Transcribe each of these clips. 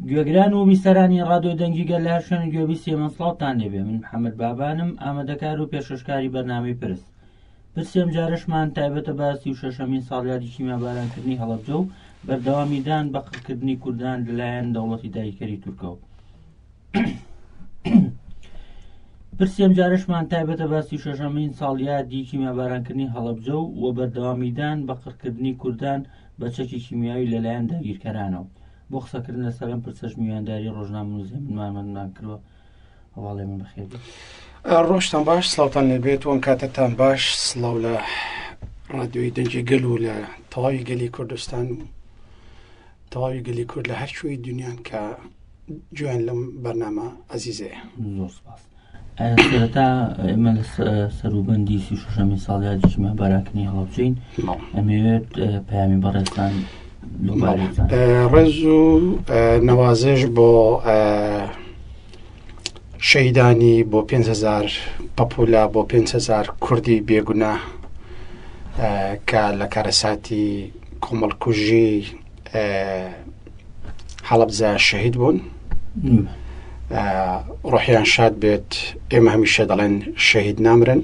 گوێگران و بیسەرانی ڕادیۆ دەنگی گەل لە هەر شوێنێک گوێبیستی ئێمەن سڵاوتان لێبێ من محەممەد بابانم ئامادەکار و پێشکەشکاری بەرنامەی پرس پرسی ئەمجارەشمان تایبەتە بە 36ەمین ساڵیادی کیمیابارانکردنی هەڵەبجە و بەردەوامیدان بە قڕکردنی کوردان لەلایەن دەوڵەتی داگیرکەری تورکەوە. پرسی ئەمجارەشمان تایبەتە بە 36ەمین ساڵیادی کیمیابارانکردنی هەڵەبجە و و بەردەوامیدان بە قڕکردنی کوردان بە چەکی کیمیاوی لەلایەن داگیرکەرانەوە. بۆ قسەکردن لەسەر ئەم پرسەش میوانداری ڕۆژنامەنووس هێمنمانمەندمان کردووە. هەواڵێ من بەخێر بێت. ڕۆژتان باش سڵاوتان لێبێت وەم کاتەتان باش سڵاو لە ڕادیۆی دەنگی گەل و لە تەواوی گەلی کوردستان و تەواوی گەلی کورد لە هەر کوێی دنیان کە گوێیان لەم بەرنامە ئەزیزەیە. زۆر سپاس. سەرەتا ئێمە لە سەروبەندی 36ەمین ساڵیادی کیمیابارانکردنی هەڵەبجەین ئەمەوێت پەیامی بەڕێزتان لەو بارەیە بزانم. ڕێز و نەوازش بۆ شەهیدانی بۆ 5هزار پەپولە بۆ 5هزار کوردی بێگوناه کە لە کارەساتی کۆمەڵکوژی هەڵەبجە شەهید بوون ڕۆحیان شاد بێت ئێمە هەمیشە دەڵێن شەهید نامرن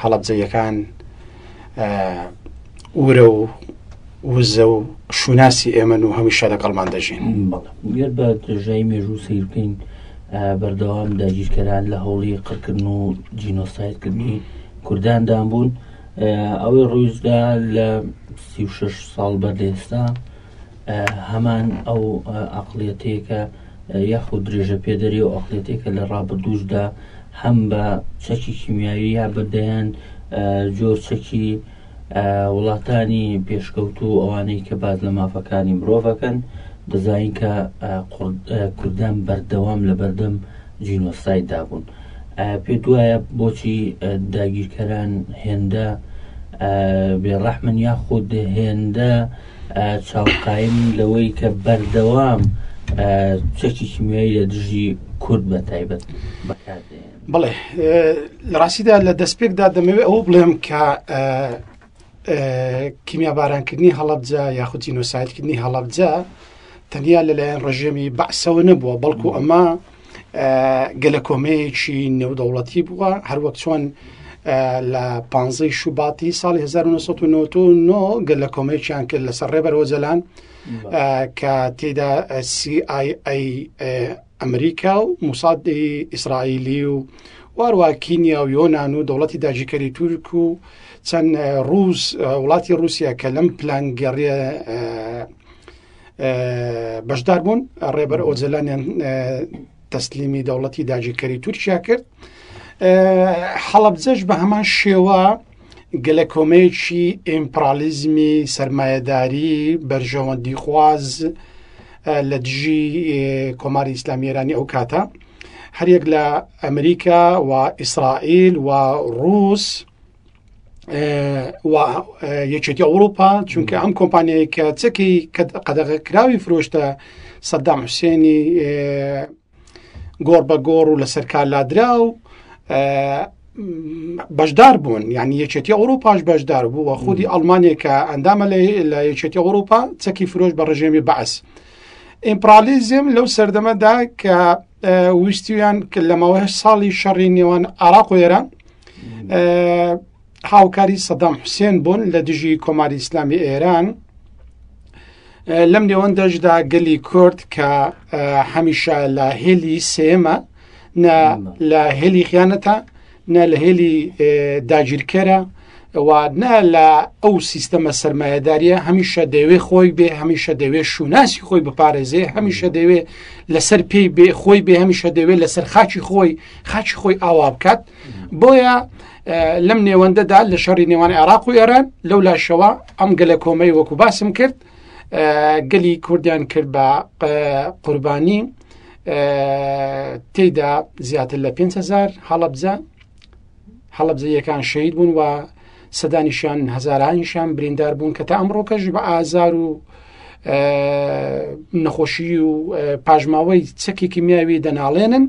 هەڵەبجەیەکان ورە و وزە و شوناسی ئێمەن و هەمیشە لەگەڵمان دەژین. گەر بە درێژایی مێژوو سەیر بکەین بەردەوام داگیرکەران لە هەوڵی قڕکردن و جینۆسایدکردنی کورداندان بوون ئەوەی ڕوویدا لە 36 ساڵ بەر لە ئێستا هەمان ئەو ئەقلیەتەیەکە یاخود درێژە پێدەری و ئەقلیەتێکە لە ڕابردووشدا هەم بە چەکی کیمیاوی یا بە دەیان جۆر چەکی وڵاتانی پێشکەوتوو و ئەوانەی کە باس لە مافەکانی مرۆڤ ئەکەن دەزانین کە کوردان بەردەوام لە بەردەم جینۆسایددا بوون. پێت وایە بۆچی داگیرکەران هێندە بێڕەحمن یاخود هێندە چاوقایم لەوەی کە بەردەوام چەکی کیمیایی لە دژی کورد بە تایبەت بەکاردێن؟ بەڵێ لە ڕاستیدا لە دەستپێکدا دەمەوێت ئەوە بڵێم کە کیمیابارانکردنی هەڵەبجە یاخود جینۆسایدکردنی هەڵەبجە تەنیا لەلایەن ڕژێمی بەعسەوە نەبووە بەڵکو ئەمە گەلە کۆمەیەکی نێودەوڵەتی بووە هەروەک چۆن لە پ شوباتی ساڵی 1999 گەل لە کۆمەیەکیان کرد لەسەر ڕێبەر ئۆجەلان کە تێدا CIA ئەمریکا و موسادی ئیسرائیلی و واروا کینیا و یۆناان و دەوڵەتی داگیرکەری تورک و چەند ڕوس وڵاتی رووسیا کە لەم پلانگەڕیە بەشدار بوون ڕێبەر ئۆجەلانیان تەسلیمی دەوڵەتی داگیرکەری تورکیا کرد حەڵەبجەش بە هەمان شێوە گەلەکۆمەیەکی ئیمپرالیزمی سەرمایەداری بەرژەوەندی خواز لە دژی کۆماری ئیسلامی ئێرانی ئەو کاتە هەریەک لە ئەمریکا و ئیسرائیل و ڕوس و یەکێتی ئەوروپا چونکە ئەم کۆمپانیای کە چەکی قەدەغە کراوی فرۆشتە سەدام حوسێنی گۆڕ بە گۆڕ و لەسەر کار لادرا و بەشدار بوون یعنی یەکێتی ئەوروپاش بەشدار بوو و خودی ئەڵمانیا کە ئەندامە لە یەکێتی ئەوروپا چەکی فرۆش بە ڕژێمی بەعس ئیمپرالیزم لەو سەردەمەدا کە ویستیان کە لە ماوەی ساڵی شەڕی نێوان عراق و ئێران هاوکاری سەدام حوسێن بوون لە دژی کۆماری ئیسلامی ئێران لەم نێوەندەشدا گەلی کورد کە هەمیشە لە هێلی سێمە نە لە هێلی خیانەتە نە لە هێلی داگیرکەرە و نە لە ئەو سیستەمە سەرمایەداریە هەمیشە دەوێ خۆی بێ هەمیشە دەوێ شوناسی خۆی بپارێزێ هەمیشە دەوێ لەسەر پێی بێ خۆی بێ هەمیشە دەوێت لەسەر خاکی خۆی خاکی خۆی ئاوا بکات بۆیە لەم نێوەندەدا لە شەڕی نێوان عێراق و ئێران لەو لاشەوە ئەم گەلە کۆمەی وەکو باسم کرد گەلی کوردیان کرد بە قوربانی تێدا زیاتر لە 5هزار هەڵەبجە هەڵەبجەیەکان شەید بوون و سەدانیشان هەزارانیشان بریندار بوون کە تا ئەمڕۆکەش بە ئازار و نەخۆشی و پاشماوەی چەکی کیمیاوی دەناڵێنن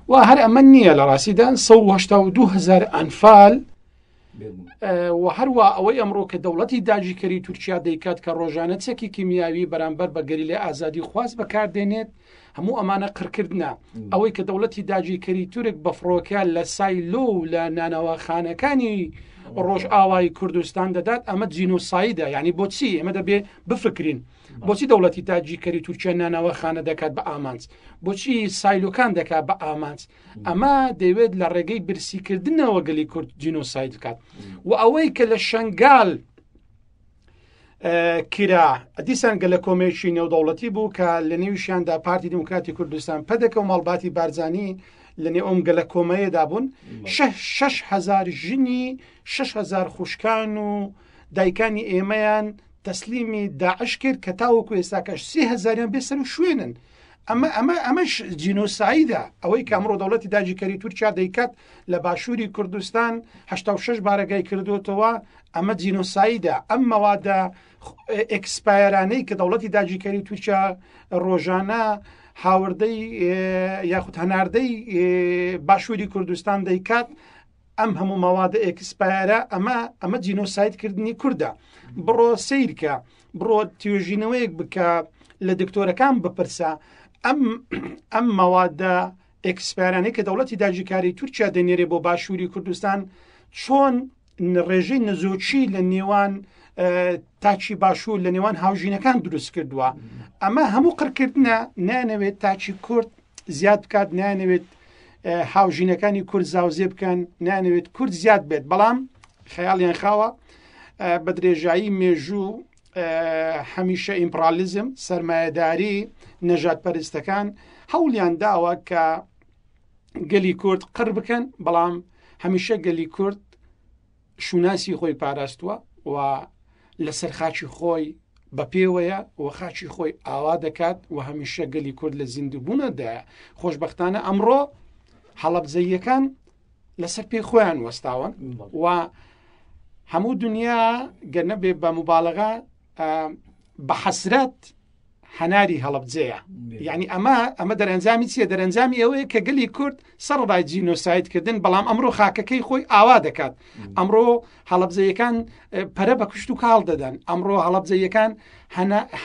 و هەر ئەمە نییە لە ڕاستیدا 1970 هزار ئەنفال و هەروە ئەوەی ئەمڕۆ کە دەوڵەتی داگیرکەری تورکیا دەیکات کە ڕۆژانە چەکی کیمیاوی بەرامبەر بە گەریلای ئازادی خواز بەکاردێنێت هەموو ئەمانە قڕکردنە ئەوەی کە دەوڵەتی داگیرکەری تورک بە فڕۆکە لە سایلۆ و لە نانەواخانەکانی ڕۆژئاوای کوردستان دەدات ئەمە جینۆسایدە یعنی بۆچی ئێمە دەبێ بفکرین بۆچی دەوڵەتی داگیرکەری تورکیا نانەواخانە دەکات بە ئامانج بۆچی سایلۆکان دەکات بە ئامانج ئەمە دەیەوێت لە ڕێگەی برسیکردنەوە گەلی کورد جینۆساید بکات و ئەوەی کە لە شنگال کرا دیسان گەلە کۆمێکی نێودەوڵەتی بوو کە لە نێویشیاندا پارتی دیموکراتی کوردستان پەدەکە و ماڵباتی بارزانی لە نێو ئەم گەلە کۆمەیەدا بوون 6هزار ژنی 6هزار خوشکان و دایکانی ئێمەیان تەسلیمی داعش کرد کە تاوەکو ئێستاکەش سهزاریان بێ سەر و شوێنن ئەمە ئەمە ئەمەش جینۆسایدە ئەوەی کە ئەمڕۆ دەوڵەتی داگیرکەری تورکیا دەیکات لە باشووری کوردستان 86 بارەگای کردوتەوە ئەمە جینۆسایدە ئەم مەوادە ئێکسپایەرانەی کە دەوڵەتی داگیرکەری تورکیا ڕۆژانە هاوردەی یاخود هەناردەی باشووری کوردستان دەیکات ئەم هەموو مەوادە ئێکسپایەرە ئەمە ئەمە جینۆساید کردنی کوردە بڕۆ سیرکە بڕۆ توێژینەوەیەک بکە لە دکتۆرەکان بپرسە ئەم ئەم مەوادە ئێکسپایرانەی کە دەوڵەتی داگیرکاری تورکیا دەنێرێ بۆ باشووری کوردستان چۆن ڕێژەی نەزۆکی لە نێوان تاکی باشوور لە نێوان هاوژینەکان دروست کردووە ئەمە هەموو قڕکردنە نانەوێت تاکی کورد زیاد بکات نانەوێت هاوژینەکانی کورد زاوزێ بکەن نانەوێت کورد زیاد بێت بەڵام خەیاڵیان خاوە بە درێژایی مێژوو هەمیشە ئیمپرالیزم سرمایهداری نەژاد پەرستەکان هەوڵیان داوە کە گەلی کورد قڕ بکەن بەڵام هەمیشە گەلی کورد شوناسی خۆی پاراستووە و لەسەر خاکی خۆی بە پێوەیە و خاکی خۆی ئاوا دەکات و هەمیشە گەلی کورد لە زیندووبوونەدایە خۆشببختانە ئەمڕۆ هەڵەبجەییەکان لەسەر پێی خۆیان وەستاون و هەموو دنیا گەر نەبێ بە مبالغە بە حەسرەت هەناری هەڵەبجەیە یعنی ئەمە ئەمە دەرەنجامی چییە دەرەنجامی ئەوەیە کە گەلی کورد سەرڕای جینۆساید کردن بەڵام ئەمڕۆ خاکەکەی خۆی ئاوا دەکات ئەمڕۆ هەڵەبجەیەکان پەرە بە کوشت و کاڵ دەدەن ئەمڕۆ هەڵەبجەیەکان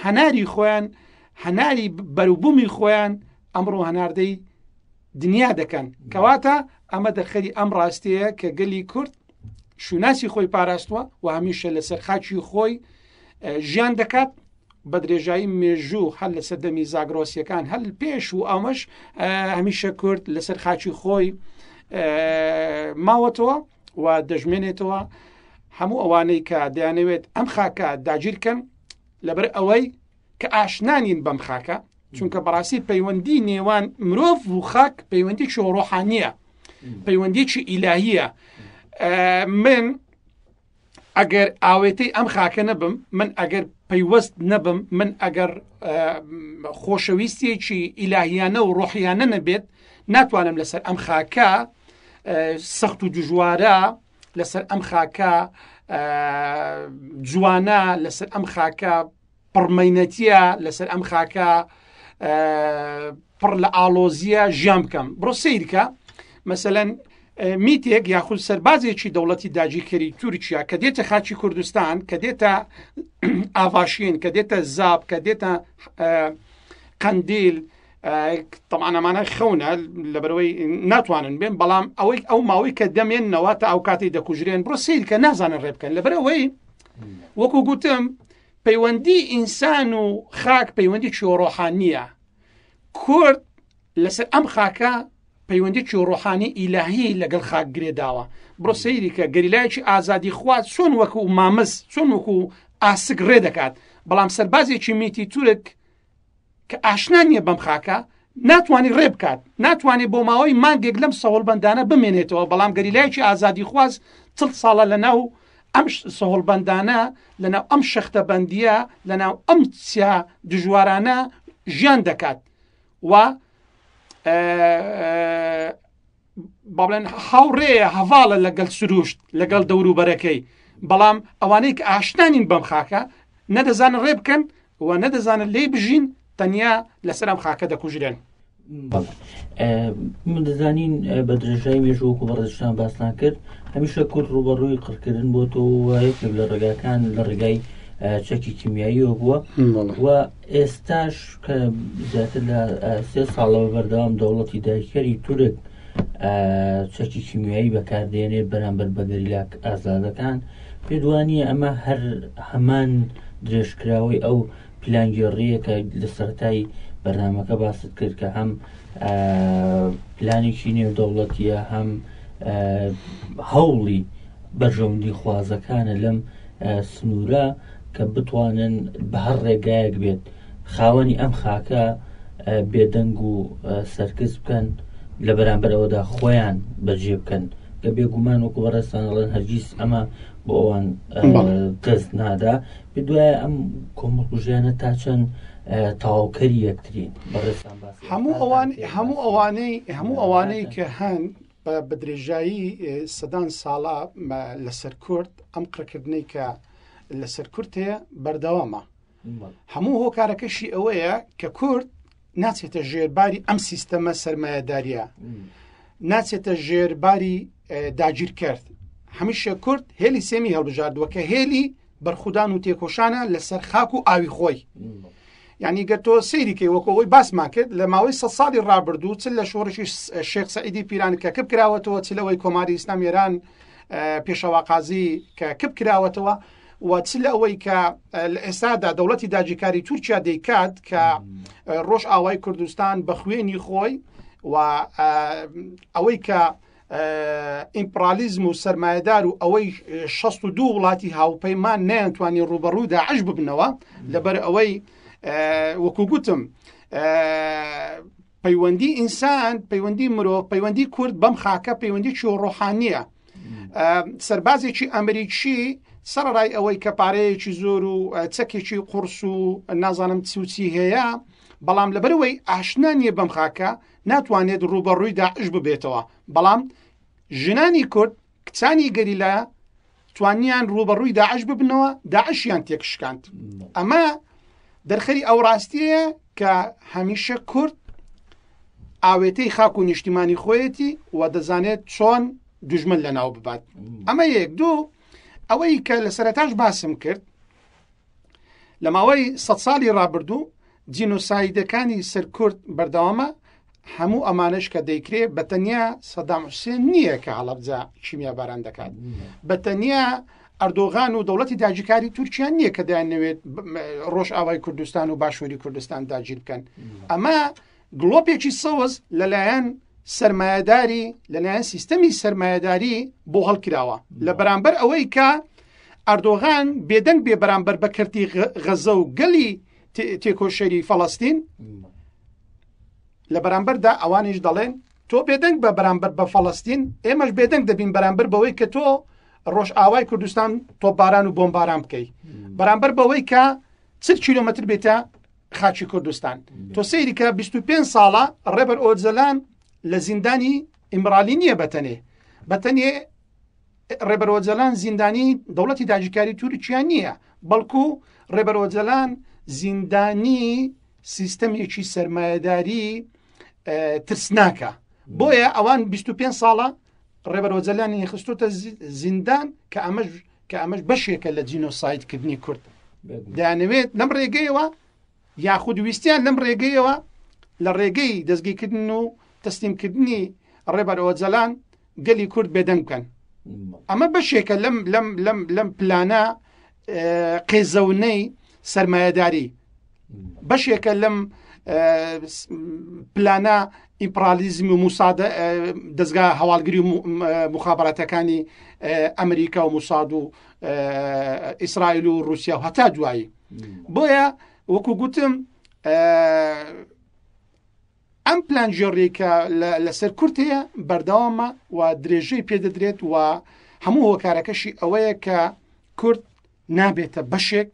هەناری خۆیان هەناری بەروبوومی خۆیان ئەمڕۆ هەناردەی دنیا دەکەن کەواتە ئەمە دەرخەری ئەم ڕاستەیە کە گەلی کورد شوناسی خۆی پاراستوە و هەمیشە لەسەر خاکی خۆی ژیان دەکات بە درێژایی مێژوو هەر لە سەردەمی زاگرۆسیەکان هەر پێش و ئەمەش هەمیشە کورد لەسەر خاکی خۆی ماوەتەوە و دەژمێنێتەوە هەموو ئەوانەی کە دەیانەوێت ئەم خاکە داگیرکەن لەبەر ئەوەی کە ئاشنانین بەم خاکە چونکە بەڕاستی پەیوەندی نێوان مرۆڤ و خاک پەیوەندی ڕۆحانیە پەیوەندیکی ئیلاهیە من ئەگەر ئاوێتەی ئەم خاکە نەبم من ئەگەر پەیوەست نەبم من ئەگەر خۆشەویستێکی ئیلاهیانە و ڕۆحیانە نەبێت ناتوانم لەسەر ئەم خاکە سەخت و دژوارە لەسەر ئەم خاکە جوانە لەسەر ئەم خاکە پڕمەینەتیە لەسەر ئەم خاکە پڕ لە ئاڵۆزیە ژیان بکەم بڕۆ سیرکە مەسەەن میتێک یاخود سەربازێکی دەوڵەتی داگیرکەری تورکیا کە دێتە خاکی کوردستان کە دێتە ئاڤاشین کە دێتە زاب کە دێتە قەندیل تەمانەمانە خەونە لەبەرەوەی ناتوانن بێن بەڵام ئەوەی ئەو ماوەی کە دەمێننەوە تا ئەو کاتی دەکوژرێن بڕۆ سیر کە نازانن ڕێ بکەن لەبەرەوەی وەکو گوتم پەیوەندی ئینسان و خاک پەیوەندی چۆڕۆحانیە کورد لەسەر ئەم خاکە پەیوەندیی ڕۆحانی ئیلاهی لەگەڵ خاک گرێداوە. بڕۆ سەیری کە گەریلایەکی ئازادیخواز چۆن وەکو مامز، چۆن وەکو ئاسک ڕێ دەکات، بەڵام سەربازێکی میتی تورک کە ئاشنا نییە بەم خاکە، ناتوانێت ڕێ بکات، ناتوانێت بۆ ماوەی مانگێک لەم سەهۆڵبەندانە بمێنێتەوە، بەڵام گەریلایەکی ئازادیخواز چڵ ساڵە لەناو ئەم سەهۆڵبەندانە، لەناو ئەم شەختەبەندییە، لەناو ئەم چیا دژوارانە ژیان دەکات و با بڵێن هاوڕێیە هەڤاڵە لەگەڵ سروشت لەگەڵ دەوروبەرەکەی بەڵام ئەوانەی کە ئاشنانین بەم خاکە نەدەزانن ڕێ بکەن و نەدەزانن لێی بژین تەنیا لەسەر ئەم خاکە دەکوژرێن. من دەزانین بە درێژای مێژوو وەکو بەڕێزشتان باستان کرد هەمیشە کورد ڕوبەڕووی قڕکردن بۆ تۆ یەکێک لە ڕێگاکان لە ڕێگای چەکی کیمیاییەوە بووە و ئێستاش کە زیاتر لە سێ ساڵەوە بەردەوام دەوڵەتی داگیرکەری تورک چەکی کیمیایی بەکاردێنێت بەرامبەر بە گەریلا ئازادەکان پێدوانیە ئەمە هەر هەمان درێژکراوەی ئەو پلانگێڕییە کە لە سەرەتای بەرنامەکە باست کرد کە هەم پلانێکی نێودەوڵەتیە هەم هەوڵی بەرژەوەندی خوازەکانە لەم سنوورە کە بتوانن بە هەر ڕێگایەک بێت خاوەنی ئەم خاکە بێدەنگ و سەرکز بکەن لە بەرامبەر ئەوەدا خۆیان بەجێ بکەن کە بێگومان وەکو بەڕێزتان ئەڵێن هەرگیز ئەمە بۆ ئەوان دەست نادا دوایە ئەم کۆمەڵکوژیانە تا چەند تەواوکەری یەکترین بەڕێزتان باسی هەموو ئەوان هەموو ئەوانەی هەموو ئەوانەی کە هەن بە درێژایی سەدان ساڵە لەسەر کورد ئەم قڕکردنەی کە لەسەر کورد هەیە بەردەوامە هەموو هۆکارەکەشی ئەوەیە کە کورد ناچێتە ژێرباری ئەم سیستەمە سەرمایەداریە ناچێتە ژێرباری داگیرکرد هەمیشە کورد هێلی سێمی هەڵبژاردووە کە هێلی بەرخودان و تێکۆشانە لەسەر خاک و ئاوی خۆی یعنی گەر تۆ سەیریکەی وەکەوەی باسمان کرد لە ماوەی سە ساڵی ڕابردوو چ لە شۆڕشی شێخ سەعیدی پیران کە کپ کراوەتەوە چ لەوەی کۆماری ئیسلام ئێران پێشەوا قازی کە کپ کراوەتەوە و چ لە ئەوەی کە لە ئێستادا دەوڵەتی داگیرکاری تورکیا دەیکات کە ڕۆژ ئاوای کوردستان بە خوێنی خۆی و ئەوەی کە ئیمپرالیزم و سەرمایهدار و ئەوەی 62 وڵاتی هاوپەیمان نەیانتوانی ڕوبەڕوو داعش ببنەوە لەبەر ئەوەی وەکو گوتم پەیوەندی ئینسان پەیوەندی مرۆڤ پەیوەندی کورد بەم خاکە پەیوەندی چی ڕۆحانیە سەربازێکی ئەمریکی سەرڕای ئەوەی کە پارەیەکی زۆر و چەکێکی قورس و نازانم چوچی هەیە بەڵام لەبەرەوەی ئاشنا نییە بەم خاکە ناتوانێت ڕوبەڕووی داعش ببێتەوە بەڵام ژنانی کورد کچانی گەریلا توانیان ڕوبەڕووی داعش ببنەوە داعشیان تێکشکاند ئەمە دەرخەری ئەو ڕاستیەیە کە هەمیشە کورد ئاوێتەی خاک و نیشتیمانی خۆیەتی و دەزانێت چۆن دوژمن لەناو ببات ئەمە یەک دوو ئەوەی کە لە سەرتاش باسم کرد لە ماوەی سە ساڵی ڕابردوو جینۆسایدەکانی سەر کورد بەردەوامە، هەموو ئەمانەش کە دەیکرێ بە تەنیا سەدام حوسێن نییە کە هەڵەبجە کیمیاباران دەکات، بە تەنیا ئەردۆغان و دەوڵەتی داگیرکاری تورکیا نییە کە دەیانەوێت ڕۆژئاوای کوردستان و باشووری کوردستان داگیر بکەن. ئەمە گڵۆپێکی سەوز لەلایەن سەرمایەداری لەلایەن سیستەمی سەرمایەداری بۆ هەڵکراوە لە بەرامبەر ئەوەی کە ئەردۆغان بێدەنگ بێ بەرامبەر بە کەرتی غەزە و گەلی تێکۆشەری فەڵەستین لە بەرامبەردا ئەوانیش دەڵێن تۆ بێدەنگ بە بەرامبەر بە فەڵەستین ئێمەش بێدەنگ دەبین بەرامبەر بەوەی کە تۆ ڕۆژئاوای کوردستان تۆپباران و بۆمباران بکەیت بەرامبەر بەوەی کە چل کیلۆمەتر بێتە خاکی کوردستان تۆ سەیری کە 25 ساڵە ڕێبەر ئۆجەلان لە زیندانی ئیمرالی نییە بەتەنێ بەتەنێ ڕێبەر ئۆجەلان زیندانی دەوڵەتی داگیرکاری تورکیا نییە بەڵکو ڕێبەر ئۆجەلان زیندانی سیستەمێکی سەرمایەداری ترسناکە بۆیە ئەوان 25 ساڵە ڕێبەر ئۆجەلانی خستوتە زیندان کە ئەمەش کە ئەمەش بەشێکە لە جینۆسایدکردنی کورد دەیانەوێت لەم ڕێگەیەوە یاخود ویستیان لەم ڕێگەیەوە لە ڕێگەی دەستگیرکردن و تەسلیمکردنی ڕێبەر ئۆجەلان گەلی کورد بێدەنگ بکەن ئەمە بەشێکە لەم لەم لەم لەم پلانە قێزەونەی سرمایهداری بەشێکە لەم پلانە ئیمپرالیزم و موساد دەستگا هەواڵگری و مخابراتەکانی ئەمریکا و موساد و ئیسرائیل و رووسیا و هەتا دوایی بۆیە وەکو گوتم ئەم پلانگێڕیەی کە لەسەر کورد هەیە بەردەوامە و درێژەی پێدەدرێت و هەموو هۆکارەکەشی ئەوەیە کە کورد نابێتە بەشێک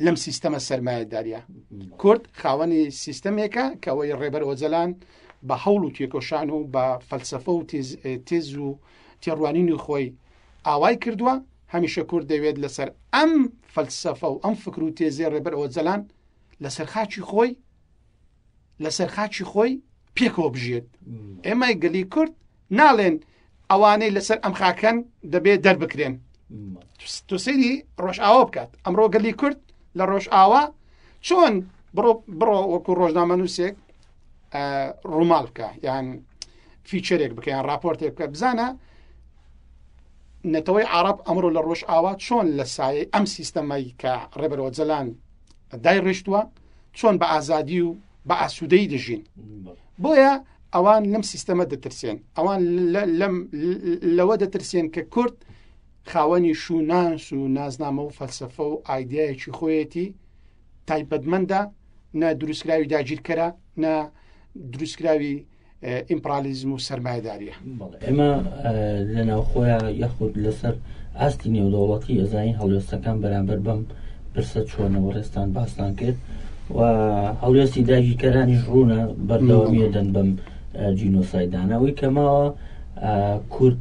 لەم سیستەمە سەرمایەداریە کورد خاوەنی سیستەمێکە کە ئەوەی ڕێبەر ئۆجەلان بە هەوڵ و تێکۆشان و بە فەلسفە و تێز و تێڕوانینی خۆی ئاوای کردووە هەمیشە کورد دەوێت لەسەر ئەم فەلسفە و ئەم فکر و تێزێ ڕێبەر ئۆجەلان لەسەر خاکی خۆی لەسەر خاکی خۆی پێکەوە بژێت ئێمەی گەلی کورد ناڵێن ئەوانەی لەسەر ئەم خاکەن دەبێت دەربکرێن تۆ سەیری ڕۆژئاوا بکات ئەمڕۆ گەلی کورد لە ڕۆژئاوا چۆن بڕۆ بڕۆ وەکو ڕۆژنامە نووسێک ڕووماڵ بکە یان فیچەرێک بکە یان راپۆرتێک بکە بزانە نەتەوەی عرب ئەمڕۆ لە ڕۆژ ئاوا چۆن لە سایەی ئەم سیستەمەی کە ڕێبەرەوە جەلان دای ڕشتووە چۆن بە ئازادی و بە ئاسوودەی دەژین بۆیە ئەوان لەم سیستەمە دەترسێن ئەوان لەم لەوە دەترسێن کە کورد خاوەنی شوناس و نازنامە و فەلسفە و ئایدایەکی خۆیەتی تایبەتمەندە نە دروستکراوی داگیرکەرە نە دروستکراوی ئیمپرالیزم و سەرمایەداریە. ئێمە لە ناوخۆیان یاخود لەسەر ئاستی نێودەوڵەتی ئەزانین هەڵوێستەکان بەرامبەر بەم پرسە چۆنە وەڕێستان باستان کرد و هەڵوێستی داگیرکەرانیش ڕوونە بەردەوامیە دەن بەم جینۆسایدانە ئەوەی کەماوە کورد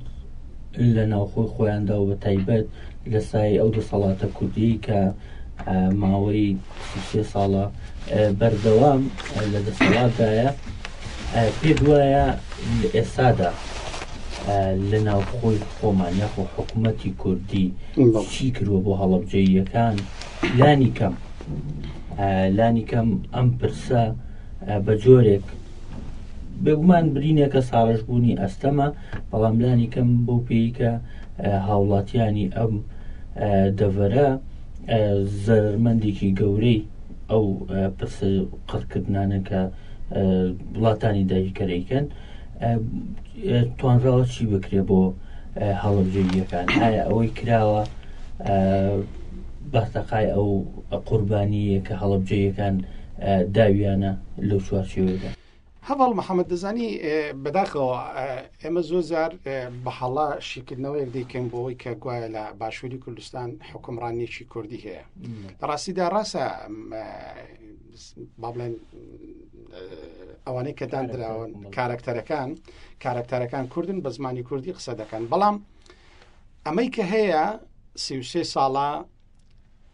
لە ناوخۆی خۆیاندا و بە تایبەت لە سای ئەو دەسەڵاتە کوردی کە ماوەی سێ ساڵە بەردەوام لە دەسەڵاتدایە پێ دوایە لە ئێستادا لە ناوخۆی خۆمان یاخۆ حکوومەتی کوردی چی کردوە بۆ هەڵەبجەییەکان لانی کەم لانی کەم ئەم پرسە بە جۆرێک بێگومان برینێکە ساڕێژبوونی ئەستەمە بەڵام لانی کەم بەو پێی کە هاوڵاتیانی ئەم دەڤەرە زەرمەندێکی گەورەی ئەو پرسە قڕکردنانە کە وڵاتانی داگیرکەرەیکەن توانراوە چی بکرێ بۆ هەڵەبجەییەکان ئایا ئەوەی کراوە بەرتەقای ئەو قوربانیە کە هەڵەبجەیەکان داویانە لەو چوارچێوەیەدا. هەڤاڵ محەممەد دەزانی بەداخەوە ئێمە زۆر جار بە هەڵە شیکردنەوەیەک دەیکەین بۆ ئەوەی کە گوایە لە باشووری کوردستان حکومڕانیەکی کوردی هەیە لە ڕاستیدا ڕاستە با بڵێن ئەوانەی کە داندراون کارکتەرەکان کارکتەرەکان کوردن بە زمانی کوردی قسە دەکەن بەڵام ئەمەی کە هەیە سێ ساڵە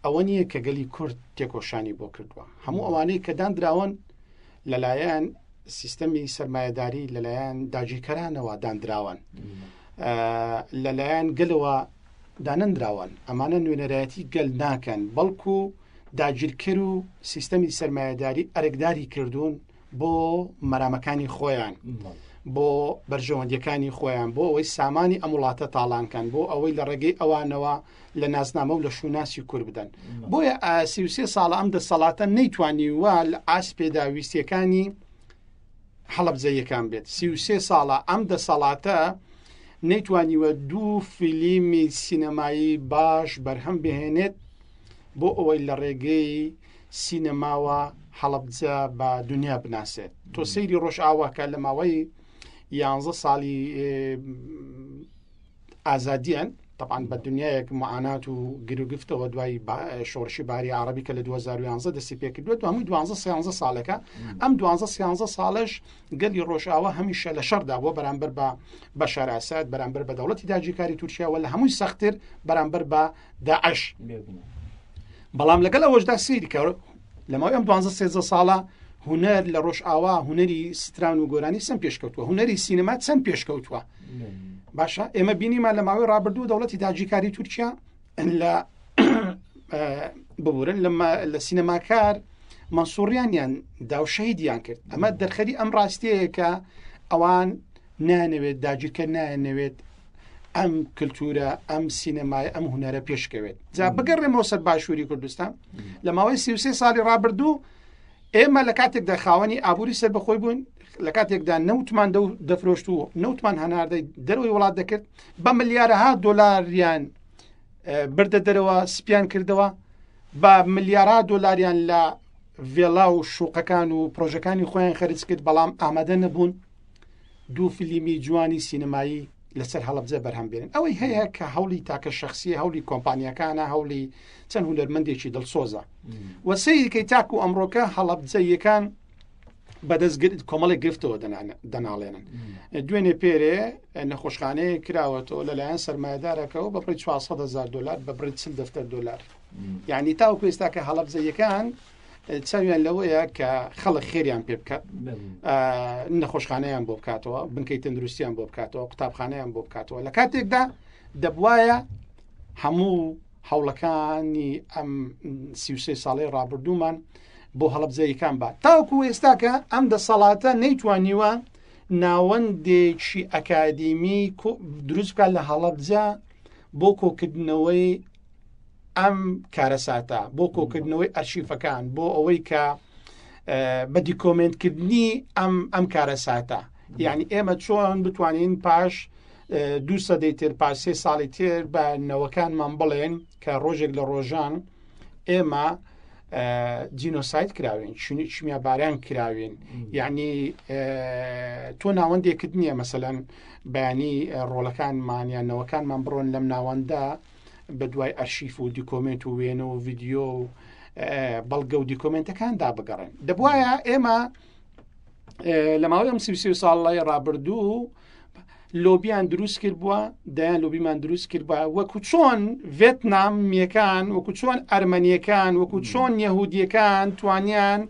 ئەوە نییە کە گەلی کورد تێکۆشانی بۆ کردووە هەموو ئەوانەی کە دانراون لەلایەن سیستەمی سەرمایەداری لەلایەن داگیرکەرانەوە دانراون لەلایەن گەلەوە دانەنراون ئەمانە نوێنەرایەتی گەل ناکەن بەڵکو داگیرکەر و سیستەمی سەرمایەداری ئەرکداری کردوون بۆ مەرامەکانی خۆیان بۆ بەرژەوەندیەکانی خۆیان بۆ ئەوەی سامانی ئەم وڵاتە تاڵانکەن بۆ ئەوەی لە ڕێگەی ئەوانەوە لە نازنامە و لە شوناسی کورد بدەن بۆیە ئاسی ساڵە ئەم دەسەڵاتە نەیتوانیوە لە ئاست پێداویستیەکانی هەڵەبجەیەکان بێت 33 ساڵە ئەم دەسەڵاتە نەیتوانیوە دوو فیلیمی سینەمایی باش بەرهەم بهێنێت بۆ ئەوەی لە ڕێگەی سینەماوە هەڵەبجە بە دنیا بناسێت تۆ سەیری ڕۆژئاواکە لە ماوەی یانزە ساڵی ئازادیان طبعا بە دنیایەک معانات و گیروگرفتەوە دوای شۆڕشی باری عربی کە لە 2011 دەستی پێکردووە تو هەمووی 12 13 ساڵەکە ئەم 12 13 ساڵش گەلی ڕۆژئاوا هەمیشە لە شەڕدا بووە بەرامبەر بە بەشار ئەسەد بەرامبەر بە دەوڵەتی داگیرکاری تورکیا و لە هەمووی سەختتر بەرامبەر بە داعش بەڵام لەگەڵ ئەوەشدا سەیری کە لە ماوەی ئەم 12 13 ساڵە هونەر لە ڕۆژئاوا هونەری ستران و گۆرانی چەند پێشکەوتووە هونەری سینەما چەند پێشکەوتووە باشە ئێمە بینیمان لە ماوەی ڕابردوو دەوڵەتی داگیرکاری تورکیا لە ببورن لە سینەماکار مەنسوڕیانیان دا و شەهیدیان کرد ئەمە دەرخەری ئەم ڕاستەیە کە ئەوان نانەوێت داگیرکەر نایەنەوێت ئەم کللتورە ئەم سینەمای ئەم هوەرە پێشکەوێت جا بگەڕێمەوە سەر باشووری کوردستان لە ماوەی 33 ساڵی ڕابردوو ئێمە لە کاتێکدا خاوەنی ئابووری سەر بەخۆی بوون لە کاتێکدا نەوتمان دەفرۆشت و نەوتمان هەناردەی دەرەوەی وڵات دەکرد بە ملیارەها دۆلاریان بردە دەرەوە سپیان کردەوە بە ملیارا دۆلاریان لە ڤێلا و شوقەکان و پرۆژەکانی خۆیان خەرج کرد بەڵام ئامادە نەبوون دوو فیلیمی جوانی سینەمایی لەسەر هەڵەبجە بەرهەم بێنن ئەوەی هەیە کە هەوڵی تاکە شخصی هەوڵی کۆمپانیەکانە هەوڵی چەند هونەرمەندێکی دڵسۆزە و سەیرکەی تاکو ئەمڕۆکە هەڵەبجەیەکان بەدەست کۆمەڵێک گرفتەوە دەناڵێنن دوێنێ پێرێ نەخۆشخانەیە کراوەتەوە لەلایەن سرمایهدارەکەەوە بە بڕی 400 هزار دلار بە بڕی 40 دەفتەر دلار یعنی تاوکو ئێستا کە هەڵەبجەیەکان چاویان لەوەیە کە خەڵک خێریان پێ بکات نەخۆشخانەیان بۆ بکاتەوە بنکەی تەندروستیان بۆ بکاتەوە قوتابخانەیان بۆ بکاتەوە لە کاتێکدا دەبواە هەموو هەوڵەکانی ئەم سیوسێ ساڵی ڕابردوومان بۆ هەڵبزەیەکان با تاوکو ئێستاکە ئەم دەسەڵاتە نەیتوانیوە ناوەندێکی ئەکادیمی دروست بکات لە هەڵەبجە بۆ کۆکردنەوەی ئەم کارەساتە بۆ کۆکردنەوەی ئەرشیفەکان بۆ ئەوەی کە بە دیکۆمنتکردنی ئەم ئەم کارەساتە یعنی ئێمە چۆن بتوانین پاش دوو سەدەی تر پاش سێ ساڵی تر بە نەوەکانمان بڵێن کە ڕۆژێک لە ڕۆژان ئێمە جینۆساید کراوین چونی باران کراوین یعنی تۆ ناوەندێکت نییە مەسەەن بەیانی ڕۆڵەکانمان یان نەوەکانمان بڕۆن لەم ناوەندە بە دوای ئەرشیف و دیکۆمنت و وێنە و ڤیددیو و بەڵگە و دیکۆمنتەکاندا بگەڕێن دەبواە ئێمە لە ماوەی ئەم سی ساڵی ڕابردوو لۆبیان دروست کرد بووە دەیان لۆبیمان دروست کرد بووە وەکو چۆن ڤێتنامیەکان وەکو چۆن ئەرمەنیەکان وەکو چۆن یەهودیەکان توانیان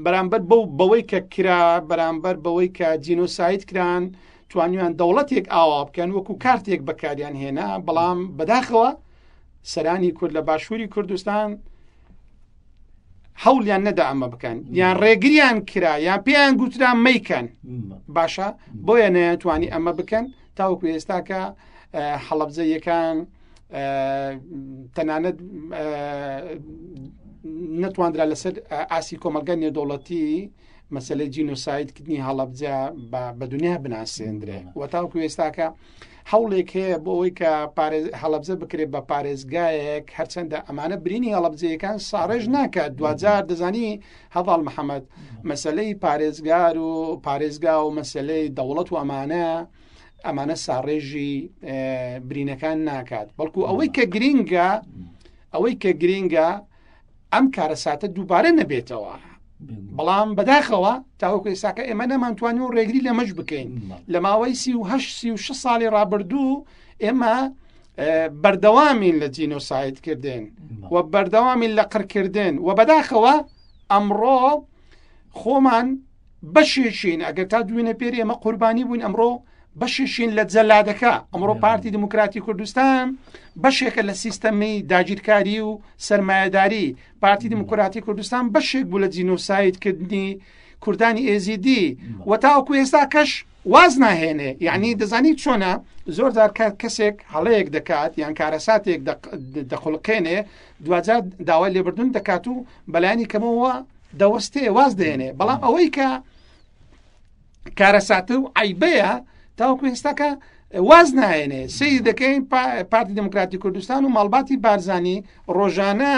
بەرامبەر بەو بەوەی کە کرا بەرامبەر بەوەی کە جینۆساید کران توانیان دەوڵەتێک ئاوا بکەن وەکو کارتێک بەکاریان هێنا بەڵام بەداخەوە سەرانی کورد لە باشووری کوردستان هەوڵیان نەدا ئەمە بکەن یان ڕێگریان کرا یان پێیان گوترا مەیکەن باشە بۆیە نەیانتوانی ئەمە بکەن تاوەکو ئێستاکە حەڵەبجەیەکان تەنانەت نەتواندرا لەسەر ئاسی کۆمەلگە نێودەوڵەتی مەسلەی جینۆسایدکردنی هەڵەبجە بە دنیا بناسێندرێ و تاوکو ئێستاکە هەوڵێک هەیە بۆ ئەوەی کە هەڵەبجە بکرێت بە پارێزگایەک هەرچەندە ئەمانە برینی هەڵەبجەیەکان ساڕێژ ناکات دوجار دەزانی هەواڵ محەممەد مەسلەی پارێزگار و پارێزگا و مەسلەی دەوڵەت و ئەمانە ئەمانە ساڕێژی برینەکان ناکات بەڵکو ئەوەی کە گرینگە ئەوەی کە گرینگە ئەم کارەساتە دووبارە نەبێتەوە بەڵام بەداخەوە تاوەکو ئێستاکە ئێمە نەمانتوانی و ڕێگری لەمەش بکەین لە ماوەی 36 ساڵی ڕابردوو ئێمە بەردەوامین لە جینۆساید کردن و بەردەوامین لە قڕکردن و بەداخەوە ئەمڕۆ خۆمان بەشێکین ئەگەر تا دوێنێ پێر ئێمە قوربانی بووین ئەمڕۆ بەشێکین لە جەلادەکە ئەمڕۆ پارتی دیموکراتی کوردستان بەشێکە لە سیستەمی داگیرکاری و سرمایهداری پارتی دیموکراتی کوردستان بەشێک بوو لە جینۆسایدکردنی کوردانی ئێزیدی و تاوەکو ئێستا کەش واز ناهێنێ یعنی دەزانی چۆنە زۆر جار کەسێک هەڵەیەک دەکات یان کارەساتێک دەخڵقێنێ دوجار داوای لێبردون دەکات و بەلایانی کەمەوە دەوەستێ واز دێنێ بەڵام ئەوەی کە کارەساتە و عیبەیە تاوەکو ئێستاکە واز نایەنێ سەیر دەکەین پارتی دموکراتی کوردستان و ماڵباتی بارزانی ڕۆژانە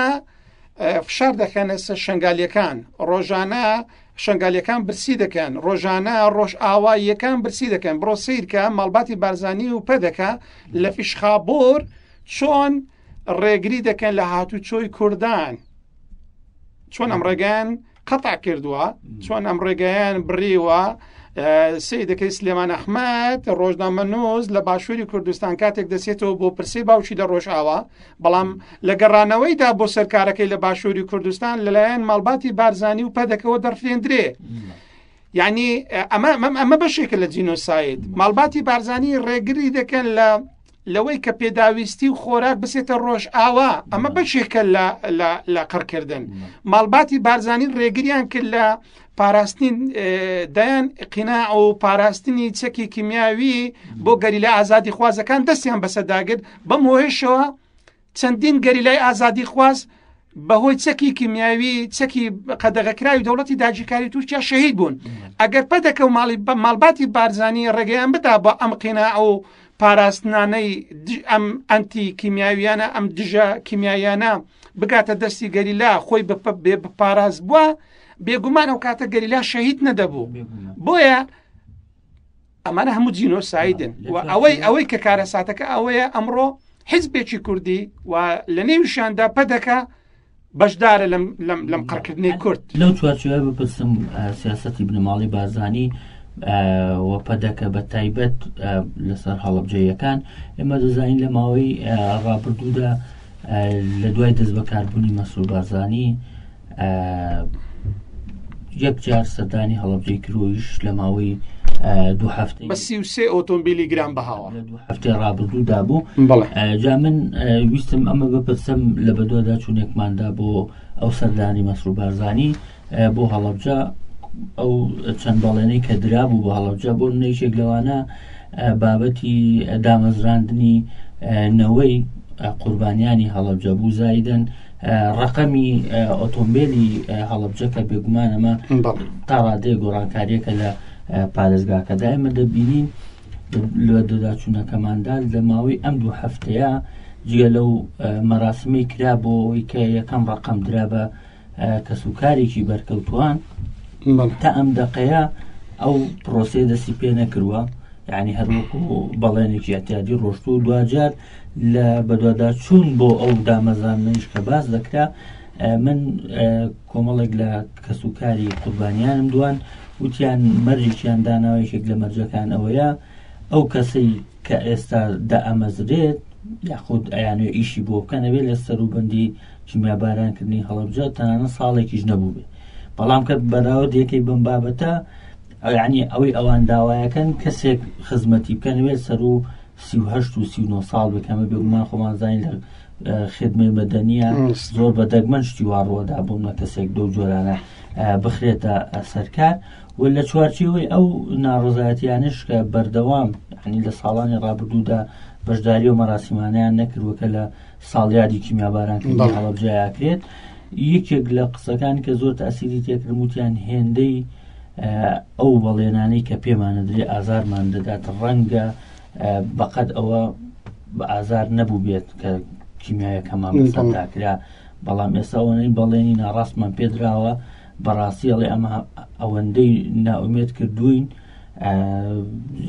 فشار دەخەنە سەر شنگالیەکان ڕۆژانە شنگالیەکان برسی دەکەن ڕۆژانە ڕۆژ ئاواییەکان برسی دەکەن بڕۆ سیرکە ماڵباتی بارزانی و پەدەکە لە فیشخابۆر چۆن ڕێگری دەکەن لە هاتوچۆی کوردان چۆن ئەم ڕێگەیان قەتع کردووە چۆن ئەم ڕێگەیان بڕیوە سی دەکەی سلێمان ئەحمد ڕۆژنامە نووس لە باشووری کوردستان کاتێک دەچێتەوە بۆ پرسی باوکی لە ڕۆژئاوا بەڵام لە گەڕانەوەیدا بۆ سەرکارەکەی لە باشووری کوردستان لەلایەن ماڵباتی بارزانی و پەدەکەوە دەڕفێندرێ یعنی ئەمە ئەمە بەشێکە لە جینۆساید ماڵباتی بارزانی ڕێگری دەکەن لە لەوەی کە پێداویستی و خۆراک بچێتە ڕۆژئاوا ئەمە بەشێکە لە قڕکردن ماڵباتی بارزانی ڕێگریان کرد لە پاراستنی دایان قینا و پاراستنی چەکی کیمیاوی بۆ گەریلا ئازادی خوازەکان دەستیان بەسەداگرت بەم هۆیشەوە چەندین گەریلای ئازادیخواز بەهۆی چەکی کیمیاوی چەکی قەدەغەکراوی دەوڵەتی داگیرکاری تورکیا شەهید بوون ئەگەر پەدەکە و ماڵی بە ماڵباتی بارزانی ڕێگەیان بدا بە ئەم قینا و پاراستنانەی ئەم ئەنتی کیمیاویانە ئەم دژە کیمیاییانە بگاتە دەستی گەریلا خۆی بێ بپاراز بووە بێگومان ئەو کاتە گەریلا شەهید نەدەبوو بۆیە ئەمانە هەموو جینۆسایدن و ئەوەی ئەوەی کە کارەساتەکە ئەوەیە ئەمڕۆ حیزبێکی کوردی و لە نێویشاندا پەدەکە بەشدارە لەم لەم لەم قڕکردنەی کورد لەو چوارچێوە بپرسم سیاسەتی بنەماڵی بارزانی و پەدەکە بە تایبەت لەسەر هەڵەبجەیەکان ئێمە دەزانین لە ماوەی ڕابردوودا لە دوای دەست بەکاربوونی مەسرور بارزانی یەک جار سەردانی هەڵەبجەی کرۆیش لە ماوەی دوو هەفتەی بە 33 ئۆتۆمبیلی گران بەهاوە لە دوو هەفتەی ڕابردوودا بوو جا من ویستم ئەمە بپرسم لە بەدوادا چوونێکماندا بۆ ئەو سەردانی مەسرور بارزانی بۆ هەڵەبجە ئەو چەند بەڵێنەی کە درابوو بۆ هەڵەبجە بۆ نەیشێک لەوانە بابەتی دامەزراندنی نەوەی قوربانیانی هەڵەبجە بوو زایدن ڕقەمی ئۆتۆمبیلی هەڵەبجە کە بێگومان ئەمە تا ڕادەیە گۆڕانکاریەکە لە پارێزگاکەدا ئێمە دەبینین لە دەداچوونەکەماندا لە ماوەی ئەم دوو هەفتەیە جگە لەو مەراسمی کرا بۆ ئەوەی کە یەکەم ڕقم درا بە کەسوکارێکی بەرکەوتووان تا ئەم دەقەیە ئەو پرۆسەیە دەستی پێ نەکردووە یعنی هەروەکو بەڵێنێکی ئەتیادی ڕۆشت و دوجار لە بەدواداچوون بۆ ئەو دامەزراندنیش کە باس دەکرا من کۆمەڵێک لە کەسوکاری قوربانیانم دوان وتیان مەرجێکیان داناوە یەکێک لە مەرجەکان ئەوەیە ئەو کەسەی کە ئێستا دائەمەزرێت یاخود ئەیانوێ ئیشی بۆ بکەن ئەبێ لە سەروبەندی کیمیابارانکردنی هەڵەبجە تەنانەت ساڵێکیش نەبووبێ بەڵام کە بەراورد یەکەی بەم بابەتە یعنی ئەوەی ئەوان داوایەکەن کەسێک خزمەتی بکەن وێ سەر و 38 و 39 ساڵ بکەمە بێگومان خۆمان زانین لە خدمەی مەدەنیە زۆر بە دەگمەن شتی وا ڕووەدا بۆ کەسێک دەو جۆرانە بخرێتە سەرکار و لە چوارچێوەی ئەو ناڕەزایەتیانەش کە بەردەوام یعنی لە ساڵانی ڕابردوودا بەشداری و مەراسیمانیان نەکردووە کە لە ساڵیادی کیمیابارانکردنی هەڵەبجە ئاکرێت یەکێک لە قسەکان کە زۆر تاسیری تێکردم وتیان هێندەی ئەو بەڵێنانەی کە پێمانەدرێ ئازارمان دەدات ڕەنگە بەقەد ئەوە بە ئازار نەبوو بێت کە کیمیایەکەمان بەسەرداکرا بەڵام ئێستا ئەوەنەی بەڵێنی ناڕاستمان پێدراوە بەڕاستی ئەڵێ ئەمە ئەوەندەی ناومێت کردوین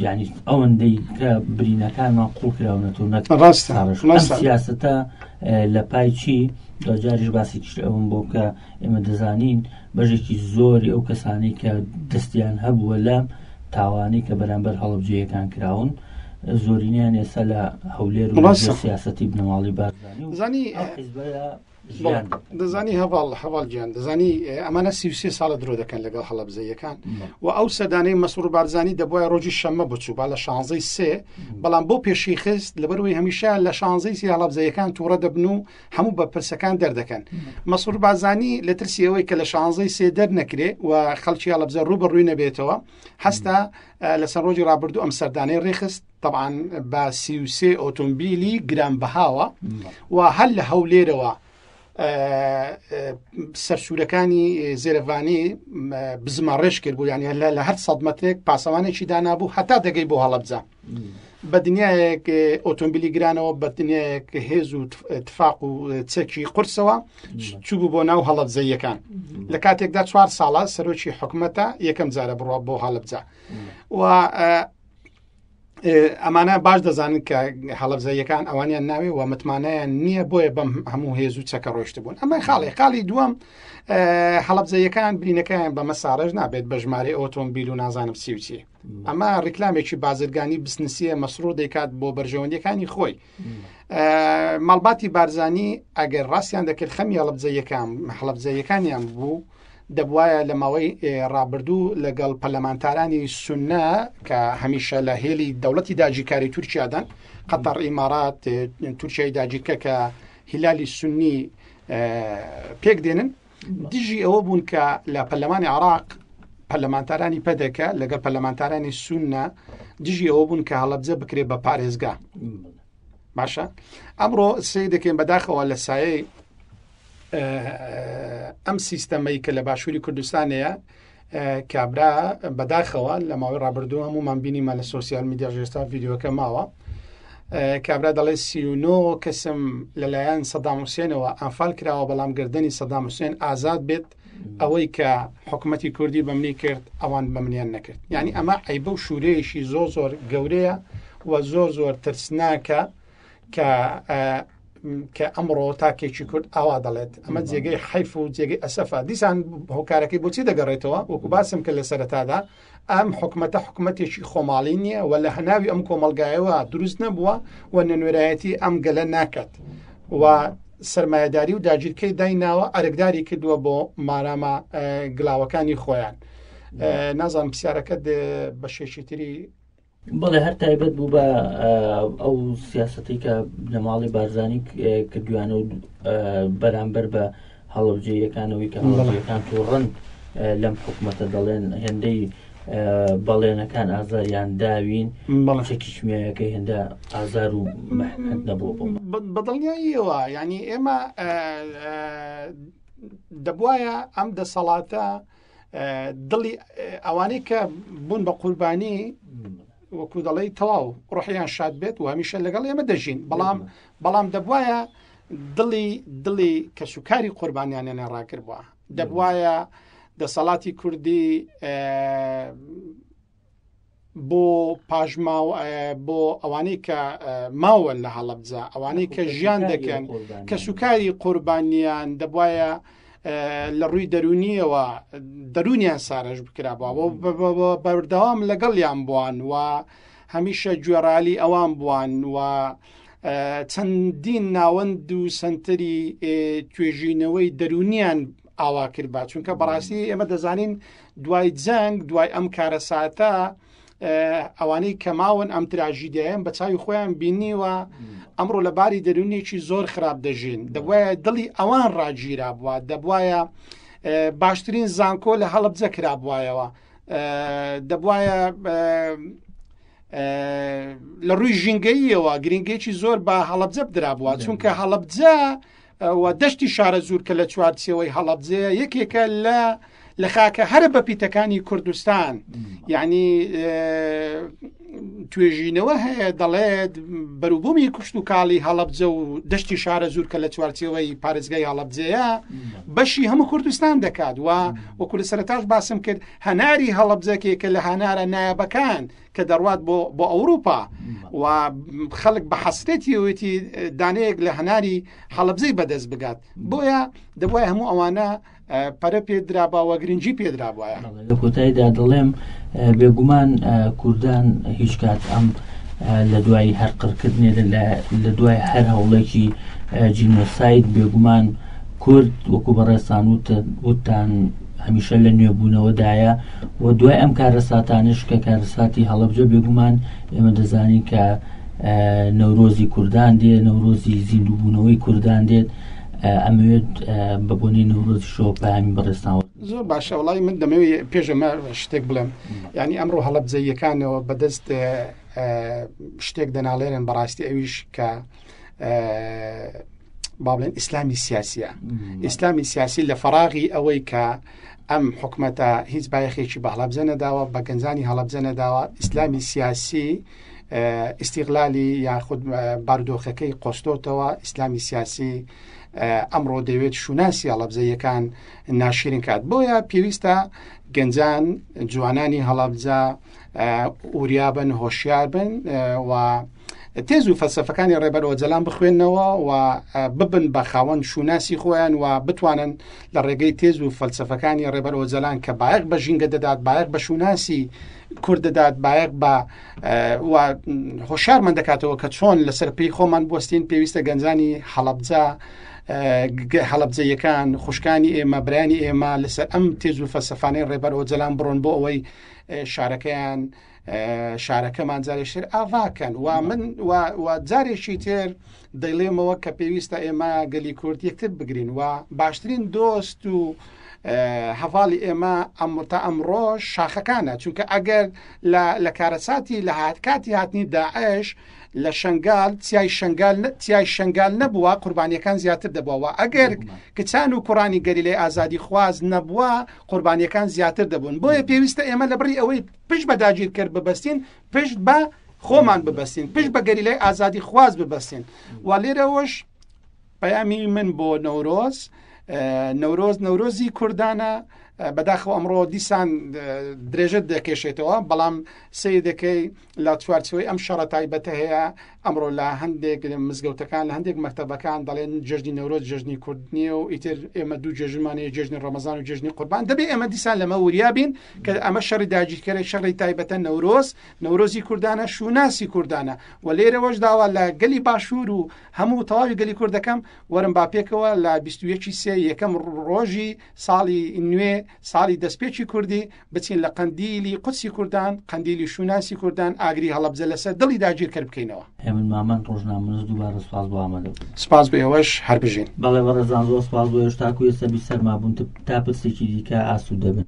ینی ئەوەندەی کە برینەکانمان قوڵ کراونەتەوە نەک ڕاستە سیاستە لە پای چی دوجاریش باسی ئەوم بۆ کە ئێمە دەزانین بەشێکی زۆری ئەو کەسانی کە دەستیان هەبووە لە تاوانی کە بەرامبەر هەڵبجەیەکان کراون زۆرینیان ئێستا لە هەولێر و سیاستی بنەماڵی بارزانی زانی دەزانی هەواڵ هەواڵ گیان دەزانی ئەمانە 33 ساڵە درۆ دەکەن لەگەڵ هەڵەبزەیەکان و ئەو سەدانەی مەسرور بارزانی دەبواە ڕۆژی شەممە بچوو با لە شانزەی سێ بەڵام بۆ پێشی خست لەبەرەوەی هەمیشە لە شانزەی سی هەڵەبزەیەکان تووڕە دەبن و هەموو بە پرسەکان دەردەکەن مەسرور بارزانی لە ترسی ئەوەی کە لە شانزەی سێ دەرنەکرێ و خەڵکی هەڵەبزە ڕوو بە ڕووی نەبێتەوە هەستا لەسەر ڕۆژی ڕابردوو ئەم سەردانەی ڕێخست طبعا بە 33 ئۆتۆمبیلی گرانبەهاوە و هەر لە هەولێرەوە سەرسوورەکانی زێرەڤانی بزمە ڕێژ کرد بوو یان لە هەر سەد مەترێک پاسەوانێکی دانابوو هەتا دەگەی بۆ هەڵەبجە بە دنیایەک ئۆتۆمبیلی گرانەوە بە دنیایەک هێز و تفاق و چەکی قورسەوە چوو بۆ ناو هەڵەبجەیەکان لە کاتێکدا چوار ساڵە سەرۆکی حکومەتە یەکەم جارە بڕوا بۆ هەڵەبجە و ئەمانە باش دەزانن کە هەڵەبزەیەکان ئەوانیان ناوێ و متمانەیان نییە بۆیە بەم هەموو هێز و چەکە ڕۆشت بوون ئەمە خاڵی خاڵی دووەم هەڵەبزەیەکان برینەکەیان بەمە ساڕێژ نابێت بە ژمارەی ئۆتۆمبیل و نازانم سیوچی ئەمە ڕیکلامێکی بازرگانی بزنسیە مەسرور دەیکات بۆ بەرژەوەندیەکانی خۆی ماڵباتی بارزانی ئەگەر ڕاستیان دەکرد خەمی هەڵبجەیەکان هەڵبجەیەکانیان بوو دەبواە لە ماوەی ڕابردوو لەگەڵ پەرلەمانتارانی سنە کە هەمیشە لە هێلی دەوڵەتی داگیرکاری تورکیادان قەتەر ئیمارات تورکیای داگیرکە کە هیلالی سنی پێک دێنن دژی ئەوە بوون کە لە پەرلەمانی عراق پەرلەمانتارانی پەدەکە لەگەڵ پەرلەمانتارانی سونە دژی ئەوە بوون کە هەڵەبجە بکرێت بە پارێزگا باشە ئەمڕۆ سی دەکەین بەداخەوە لە سایەی ئەم سیستەمەی کە لە باشووری کوردستانەیە کابرا بەداخەوە لە ماوەی ڕابردوو هەمومان بینیمان لە سوسیال میدیا ژێستا ڤیددیوەکە ماوە کابرا دەڵێ 39 کەسم لەلایەن سەدام حوسێنەوە ئەنفال کراوە بەڵام گردنی سەدام حوسێن ئازاد بێت ئەوەی کە حکوومەتی کوردی بەمنی کرد ئەوان بە منیان نەکرد یعنی ئەمە عیبە و شوورەیەکی زۆر زۆر گەورەیە و زۆر زۆر ترسناکە کە کە ئەمڕۆ تاکێکی کورد ئاوا دەڵێت ئەمە جێگەی حیف و جێگەی ئەسەفە دیسان هۆکارەکەی بۆچی دەگەڕێتەوە وەکو باسم کرد لە سەرەتادا ئەم حکومەتە حکومەتێکی خۆماڵی نییە و لە هەناوی ئەم کۆمەلگایەوە دروست نەبووە و نوێنەرایەتی ئەم گەلە ناکات. و سەرمایەداری و داگیرکەی دایناوە ئەرکداری کردووە بۆ مارامە گلاوەکانی خۆیان. نازانم پرسیارەکە بە شێکی تری بەڵێ هەر تایبەت بوو بە ئەو سیاسەتی کە بنەماڵی بارزانی کردویانە و بەرامبەر بە هەڵەبجەیەکانەوەی کە هەڵەبجەکان تووڕن لەم حکوومەتە دەڵێن هێندەی بەڵێنەکان ئازاریان داوین چەکی کیمیایەکە هێندە ئازار و مەحنەت نەبوو بۆ بەدڵنیاییەوە یعنی ئێمە دەبواە ئەم دەسەڵاتە دڵی ئەوانەی کە بوون بە قوربانی وەکو دەڵێی تەواو ڕحیان شاد بێت و هەمیشە لەگەڵ ئێمە دەژین بەڵام بەڵام دەبواە دڵی دڵی کەسوکاری قوربانیانیان ڕاگر بووە دەبواە دەسەڵاتی کوردی بۆ پاشماو بۆ ئەوانەی کە ماوەن لە هەڵەبجە ئەوانەی کە ژیان دەکەن کەسوکاری قوربانیان دەبواە لە ڕووی دەرونیەوە دەرونیان سارەش بکرابەوە بەردەوام لەگەڵیان بووان و هەمیشە گوێڕالی ئەوان بووان و چەندین ناوەند و سنتەری توێژینەوەی دەرونیان ئاوا کردبا چونکە بەڕاستی ئێمە دەزانین دوای جەنگ دوای ئەم کارەساتە ئەوانەی کە ماون ئەم تراژیدیایان بە چاوی خۆیان بینیوە ئەمڕۆ لە باری دەرونێکی زۆر خراپ دەژین دەبواە دڵی ئەوان ڕاگیرا بووە دەبواە باشترین زانکۆ لە هەڵبجە کرابواەوە دەبواە لە ڕووی ژینگەییەوە گرنگێکی زۆر بە هەڵبجە بدرابووە چونکە هەڵبجە و دەشتی شارەزوور کە لە چوارچێوەی هەڵەبجەیە یەکێکە لە لە خاکە هەرە بەپیتەکانی کوردستان یعنی توێژینەوە هەیە دەڵێت بەروبوومی کوشت و کاڵی هەڵەبجە و دەشتی شارە زور کە لە چوارچێوەی پارێزگای هەڵەبجەیە بەشی هەموو کوردستان دەکات و وەکو لە سەرتاش باسم کرد هەناری هەڵەبجەکێکە لە هەنارە نایابەکان کە دەڕوات بۆ بۆ ئەوروپا و خەڵک بە حەسرێتیەوەتی دانەیەک لە هەناری حەڵبزەی بەدەست بگات بۆیە دەبواە هەموو ئەوانە پەرە پێدراباوە گرنگی پێدرابواە لە کۆتاییدا دەڵێم بێگومان کوردان هیچ کات ئەم لە دوای هەر قڕکردنێ لە دوای هەر هەوڵێکی جینۆساید بێگومان کورد وەکو بەڕێزتان وتتان هەمیشە لە نوێبوونەوەدایە و دوای ئەم کارەساتانش کە کارەساتی هەڵەبجە بێگومان ئێمە دەزانین کە نەورۆزی کوردان دێ نەورۆزی زیندووبوونەوەی کوردان دێت ئەمەوێت بە بۆنەی نەورۆزی شۆ پامی بەڕێستانەوە زۆر باشە وڵی من دەمەوێت پێشەمە شتێک بڵێم ینی ئەمڕۆ هەڵەبجەیەکانەوە بەدەست شتێک دەناڵێنن بەڕاستی ئەویش کە با بڵێن ئیسلامی سیاسیە ئیسلامی سیاسی لە فەراغی ئەوەی کە ئەم حکومەتە هیچ بایەخێکی بە هەڵەبجە نەداوە بە گەنجانی هەڵەبجە نەداوە ئیسلامی سیاسی ئیسیغلالی یاخود بارودۆخەکەی قۆستۆتەوە ئیسلامی سیاسی ئەمڕۆ دەوێت شوناسی هەڵەبجەیەکان ناشرین کات بۆیە پێویستە گەنجان جوانانی هەڵەبجە وریابن هۆشیار بن و تێز و فەلسەفەکانی ڕێبەر ئۆجەلان بخوێننەوە و ببن بە خاوەن شوناسی خۆیان و بتوانن لە ڕێگەی تێز و فەلسەفەکانی ڕێبەر ئۆجەلان کە بایەخ بە ژینگە دەدات بایەخ بە شوناسی کورد دەدات بایەخ بە و هۆشارمان دەکاتەوە کە چۆن لەسەر پێی خۆمان بوەستین پێویستە گەنجانی هەڵەبجە هەڵەبجەیەکان خوشکانی ئێمە برانی ئێمە لەسەر ئەم تێز و فەلسەفانەی ڕێبەر ئۆجەلان بڕۆن بۆ ئەوەی شارەکەیان شارەکەمان جارێکتر ئاڤاکەن و من و جارێکی تر دەیڵێمەوە کە پێویستە ئێمە گەلی کورد یەکتر بگرین و باشترین دۆست و هەواڵی ئێمە ئەمتا ئەمڕۆ شاخەکانە چونکە ئەگەر لە کارەساتی لە هاات کاتی هاتنی داعش لە شنگال چیای شنگال چیای شنگال نەبووە قوربانیەکان زیاتر دەبووەوە ئەگەر کچان و کوڕانی گەریلای ئازادی خواز نەبووە قوربانیەکان زیاتر دەبوون بۆیە پێویستە ئێمە لە بڕی ئەوەی پشت بە داگیرکەر ببەستین پشت بە خۆمان ببەستین پشت بە گەریلای ئازادی خواز ببەستین و لێرەوەش پەیامی من بۆ نەورۆز نەورۆز نەورۆزی کوردانە. بەداخەوە ئەمڕۆ دیسان درێژە دەکێشێتەوە، بەڵام سەیر دەکەی لە چوارچێوەی ئەم شەڕە تایبەتە هەیە ئەمڕۆ لە هەندێک مزگەوتەکان لە هەندێک مەکتەبەکان دەڵێن جەژنی نەورۆز جەژنی کورد نییە و ئیتر ئێمە دوو جەژنمان هەیە جەژنی ڕەمەزان و جەژنی قوربان. دەبێ ئێمە دیسان لەمە وریا بین کە ئەمە شەڕی داگیرکەرە، شەڕی تایبەتە. نەورۆز نەورۆزی کوردانە، شوناسی کوردانە و لێرەوەش داوا لە گەلی باشوور و هەموو تەواوی گەلی کورد دەکەم وەرن با پێکەوە لە 21 سێ یەکەم ڕۆژی ساڵی نوێ، ساڵی دەستپێکی کوردی، بچین لە قەندیلی قودسی کوردان، قەندیلی شوناسی کوردان، ئاگری هەڵەبجە لەسەر دڵی داگیرکەر بکەینەوە. هێمن مامەند، ڕۆژنامەنووس، دووبارە سوپاس بۆ ئامادەبوون. سوپاس بۆ ئێوەش، هەر بژین. بەڵێ بەڕێزان زۆر سوپاس بۆ ئێوەش تاکو ئێستا بیسەرما بوون تا پرسێکی دیکە ئاسوودە بن.